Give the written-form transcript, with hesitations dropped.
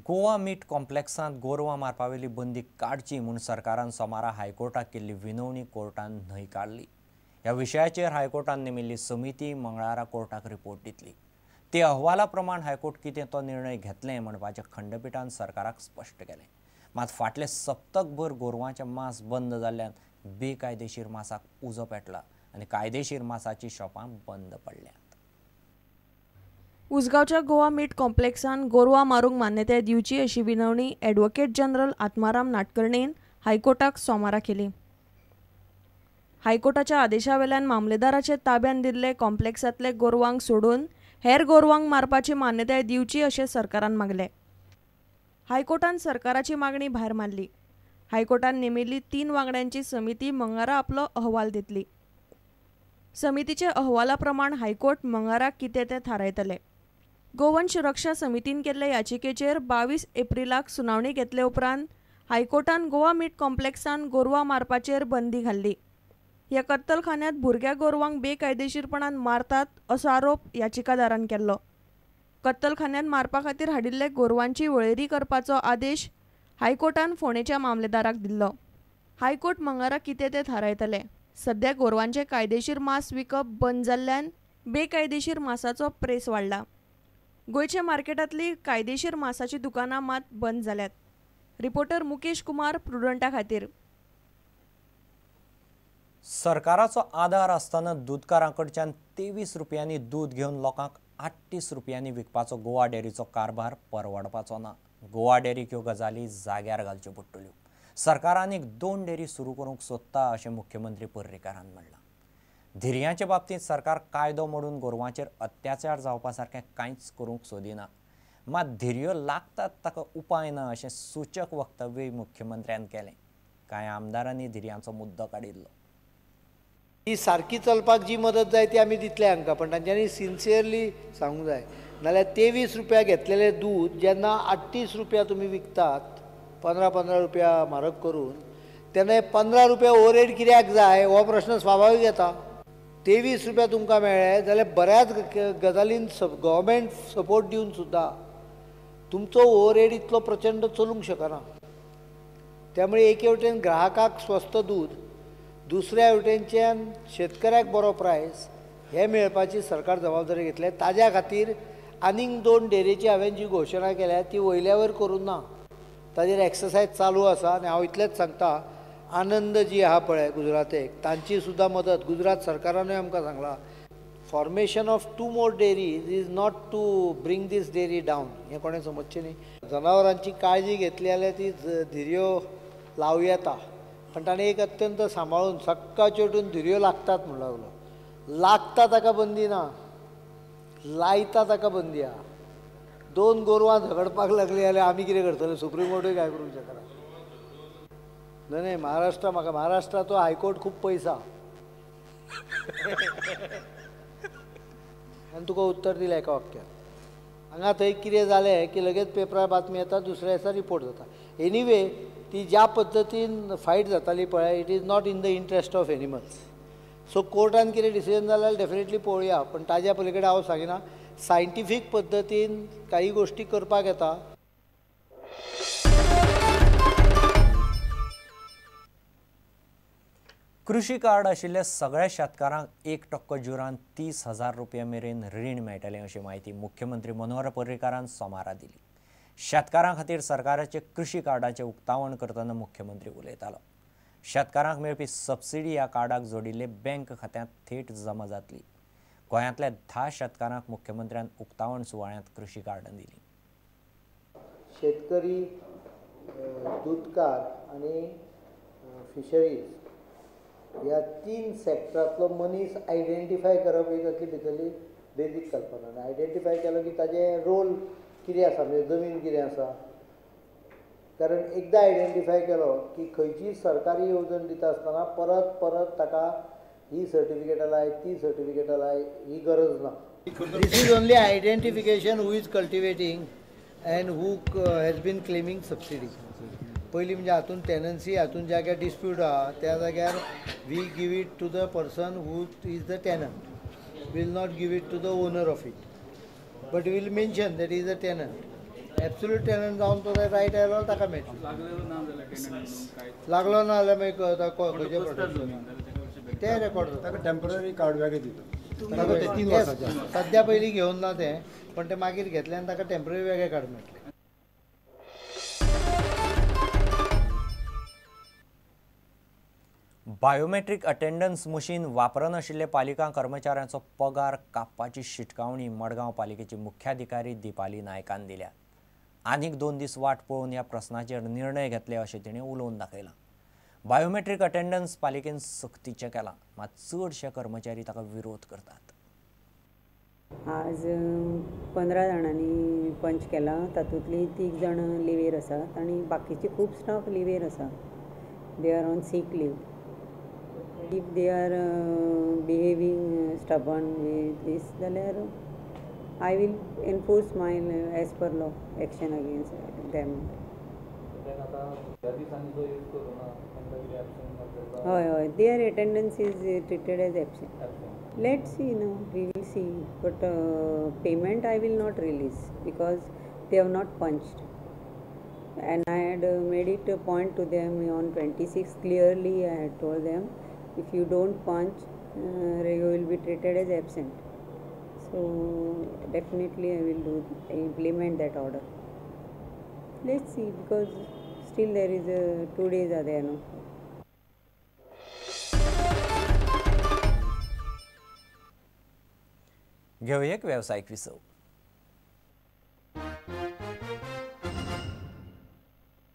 गोवा मीट कॉम्प्लेक्सांत गोरवां मारपावेली बंदी काडची म्हूण सरकारान सोमारा हायकोर्टाक केल्ली विनवणी कोर्टान न्हयकारली. ह्या विशयाचेर हायकोर्टान नेमिल्ली समिती मंगळारा कोर्टाक रिपोर्ट दितली. ते अहवाला प्रमाण हायकोर्ट कितें तो निर्णय घेतले म्हणपाचें खंडपिठान सरकाराक स्पश्ट केलें. मात फाटले सप्तकभर गोरवांचें मांस बंद जाल्ल्यान बेकायदेशीर मांसाक उजो पेटला आनी कायदेशीर मांसाचीं शॉपां बंद पडल्यांत. उसगांवच्या गोवा मीट कॉम्प्लेक्सान गोरवां मारूंक मान्यताय दिवची अशी विनवणी ॲडव्होकेट जनरल आत्माराम नाटकर्णीन हायकोर्टाक सोमारा केली. हायकोर्टाच्या आदेशा वेल्यान मामलेदाराचे ताब्यान दिल्ले कॉम्प्लेक्सांतले गोरवांक सोडून हेर गोरवांक मारपाची मान्यताय दिवची अशें सरकारान मागलें. हायकोर्टान सरकाराची मागणी भायर मारली. हायकोर्टान नेमिल्ली 3 वांगड्यांची समिती मंगळारा आपलो अहवाल दितली. समितीच्या अहवाला प्रमाण हायकोर्ट मंगळारा कितें तें थारायतले. गोवन सुरक्षा समितीन केल्ले याचिकेचेर 22 एप्रिलाक सुनावणी घेतले उपरांत हायकोर्टान गोवा मीट कॉम्प्लेक्सान गोरवां मारपाचेर बंदी घाल्ली. ह्या कत्तलखान्यांत भुरग्या गोरवांक बेकायदेशीरपणान मारतात असो आरोप याचिकादारान केल्लो. कत्तलखान्यांत मारपा खातीर हाडिल्ले गोरवांची वळेरी करपाचो आदेश हायकोर्टान फोंडेच्या मामलेदाराक दिल्लो. हायकोर्ट मंगळारा कितें तें थारायतले. सध्या गोरवांचें कायदेशीर मांस विकप बंद जाल्ल्यान बेकायदेशीर मांसाचो प्रेस वाडला. गोंयच्या मार्केटांतली कायदेशीर मांसाची दुकानां मात बंद जाल्यात. रिपोर्टर मुकेश कुमार, प्रुडंटा खातीर. सरकाराचो आदार आसतना दुदकारां कडच्यान 23 रुपयांनी दूद घेवन लोकांक 38 रुपयांनी विकपाचो गोवा डेअरीचो कारभार परवडपाचो ना. गोवा डेअरीक ह्यो गजाली जाग्यार घालच्यो पडटल्यो. सरकारान एक 2 डेअरी सुरू करूंक सोदता अशें मुख्यमंत्री पर्रीकारान म्हणलां. धिरयांचे बाबतींत सरकार कायदो मोडून गोरवांचेर अत्याचार जावपा सारकें कांयच करूंक सोदिना. मात धिरयो लागतात ताका उपाय ना अशें सूचक वक्तव्य मुख्यमंत्र्यान केलें. कांय आमदारांनी धिरयांचो मुद्दो काडिल्लो. ही सारकी चलपाक जी मदत जाय ती आमी दितले हांकां, पण तांच्यांनी सिन्सियरली सांगूंक जाय. नाल्यार 23 रुपया घेतलेलें दूद जेन्ना 38 रुपया तुमी विकतात, 15-15 रुपया म्हारग करून, तेन्ना 15 रुपया ओवरहेड कित्याक जाय हो प्रश्न स्वाभावीक येता. 23 रुपया तुमकां मेळ्ळे जाल्यार बऱ्याच गजालीन गव्हर्मेंट सपोर्ट दिवन सुद्दां तुमचो ओवरहेड इतलो प्रचंड चलूंक शकना. त्यामुळे एके वटेन ग्राहकाक स्वस्त दूद, दुसऱ्या वटेनच्यान शेतकऱ्याक बरो प्रायस हे मेळपाची सरकार जबाबदारी घेतल्या. ताज्या खातीर आनीक 2 डेअरीची हांवें जी घोशणा केल्या ती वयल्या वयर करूंक ना, ताजेर एक्सरसायज चालू आसा. आनी हांव इतलेंच सांगता, आनंद जी आहा पळय गुजरातेक, तांची सुद्दां मदत गुजरात सरकारानूय आमकां सांगलां. Formation of 2 more dairies is not to bring this dairy down, हें कोणें समजचें न्ही. जनावरांची काळजी घेतली जाल्यार ती धिरयो लावं येता, पण ताणें एक अत्यंत सांबाळून सकाळचे उठून धिरयो लागतात म्हणून लागलो. लागता ताका बंदी ना, लायता ताका बंदी आहा. 2 गोरवां झगडपाक लागली जाल्यार आमी कितें करतले? सुप्रीम कोर्टूय काय करूंक शकना. न्हय न्हय, महाराष्ट्रा म्हाका महाराष्ट्राचो हायकोर्ट खूब पयस आहा. आनी तुका उत्तर दिलें एका वाक्यान. हांगा थंय कितें जालें की लगेच पेपरार बातमी येता, दुसऱ्या दिसा रिपोर्ट जाता. एनिवे ती ज्या पद्दतीन फायट जाताली पळय, it is not in the interest of animals. So कोर्टान कितें डिसिजन जाल्यार डेफिनेटली पळोवया, पण ताज्या पलीकडे हांव सांगिना. सायंटिफीक पद्दतीन काही गोश्टी करपाक येता. कृषी कार्ड आशिल्ल्या सगळ्या शेतकारांक 1% जुरान 30,000 रुपया मेरेन रीण मेळटलें अशी म्हायती मुख्यमंत्री मनोहर पर्रीकारान सोमारा दिली. शेतकारां खातीर सरकाराचे कृषी कार्डाचें उक्तावण करतना मुख्यमंत्री उलयतालो. शेतकारांक मेळपी सबसिडी ह्या कार्डाक जोडिल्ले बँक खात्यांत थेट जमा जातली. गोंयांतल्या 10 शेतकारांक मुख्यमंत्र्यान उक्तावण सुवाळ्यांत कृषी कार्डां दिली. शेतकरी, दुदकार आनी फिशरीज ह्या 3 सेक्टरांतलो मनीस आयडेंटिफाय करप ही तातली भितरली बेजीक कल्पना. आनी आयडेंटिफाय केलो की ताजे रोल कितें आसा, म्हणजे जमीन कितें आसा. कारण एकदां आयडेंटिफाय केलो की खंयचीय सरकारी येवजण दिता आसतना परत परत ताका ही सर्टिफिकेटां लाय, ती सर्टिफिकेटां लाय ही गरज ना. This is only identification who is cultivating and who has been claiming subsidy. पयलीं म्हणजे हातून टेनन्सी, हातून जाग्यार डिस्प्यूट आहा त्या जाग्यार we give it to the person who is the tenant, will not give it to the owner of it, but will mention that is a tenant. Absolute tenant जावन तो रायट आयलो ताका मेळटलो. लागलो ना जाल्यार मागीर खंयचें प्रोटेक्शन तें रेकॉर्ड जाता. ताका टेम्पररी कार्ड वेगळें दिता 3 वर्सांचें. सद्या पयलीं घेवन ना तें, पण तें मागीर घेतलें आनी ताका टेम्पररी वेगळें कार्ड मेळटलें. बायोमेट्रीक अटेंडन्स मशीन वापरनाशिल्ले पालिका कर्मचाऱ्यांचो पगार कापपाची शिटकावणी मडगांव पालिकेची मुख्याधिकारी दीपाली नायकान दिल्या. आनीक 2 दीस वाट पळोवन ह्या प्रस्नाचेर निर्णय घेतले अशें तिणें उलोवन दाखयलां. बायोमेट्रीक अटेंडन्स पालिकेन सक्तीचें केलां, मात चडशे कर्मचारी ताका विरोध करतात. आज 15 जाणांनी पंच केला, तातूंतली 3 जाणां लिवेर आसात आनी बाकीचे खूब स्टाफ लिवेर आसा. They are on sick leave. If they are behaving stubborn with this, जाल्यार I will enforce my as per law action against them. हय हय, their attendance is treated as absent. Let's see, no, we will see, but payment I will not release because they have not punched. And I had made it a point to them on 26th clearly. I had told them, if you don't punch, you will be treated as absent. So definitely I will implement that order. Let's see, because still there is 2 days are there, no. घेऊया एक व्यावसायिक विसव.